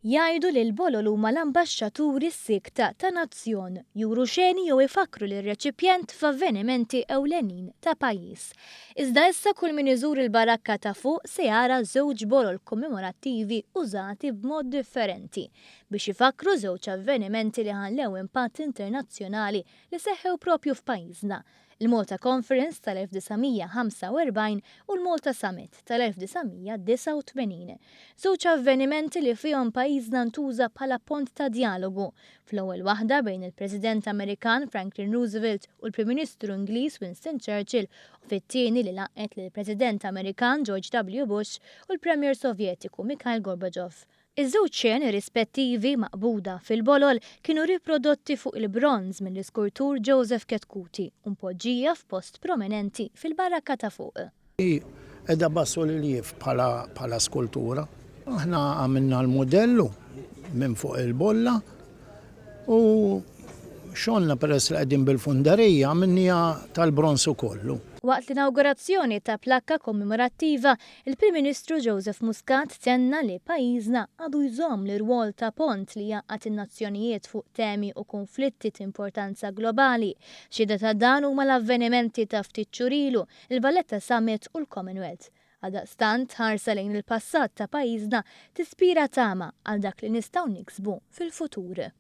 Jgħidu li l-bolol huma l-ambaxxaturi siekta ta' nazzjon, juru xeni jew ifakkru lir-reċipjent f'avvenimenti ewlenin ta' pajjiż. Iżda issa kull min iżur il-Barakka ta' Fuq se jara żewġ bolol kommemorattivi użati b'mod differenti biex ifakkru żewġ avvenimenti li ħallew impatt internazzjonali li seħħew propju f'pajjiżna, il-Malta Conference tal-1945 u l-Malta Summit tal-1989. Żewġ avvenimenti li fihom pajjiżna ntuża bħala pont ta' djalogu. Fl-ewwel waħda bejn il-President Amerikan Franklin Roosevelt u l-Prim Ministru Ingliż Winston Churchill u fit-tieni li laqgħet lill-President Amerikan George W. Bush u l-Premier Sovjetiku Mikhail Gorbachev. Iż-żewġ xeni rispettivi maqbuda fil-bolol kienu riprodotti fuq il-bronż mill-iskultur Joseph Chetcuti u mpoġġija f'post prominenti fil-Barakka ta' Fuq. Hi qiegħda bassoriliev bħala bħala skultura. Aħna għamilna l-mudellu minn fuq il-bolla u xogħolna peress li qegħdin bil-funderija għamilniha tal-bronż ukoll. Waqt l-inawgurazzjoni ta' plakka kommemorattiva, il-Prim Ministru Joseph Muscat tenna li pajjiżna għadu jżomm l-irwol ta' pont li jgħaqqad in-nazzjonijiet fuq temi u kunflitti t'importanza globali. Xhieda ta' dan huma l-avvenimenti ta' ftit xhur ilu, il-Valletta Summit u l-Commonwealth. Għaldaqstant, ħarsa lejn il-passat ta' pajjiżna tispira tama għal dak li nistgħu niksbu fil-futur.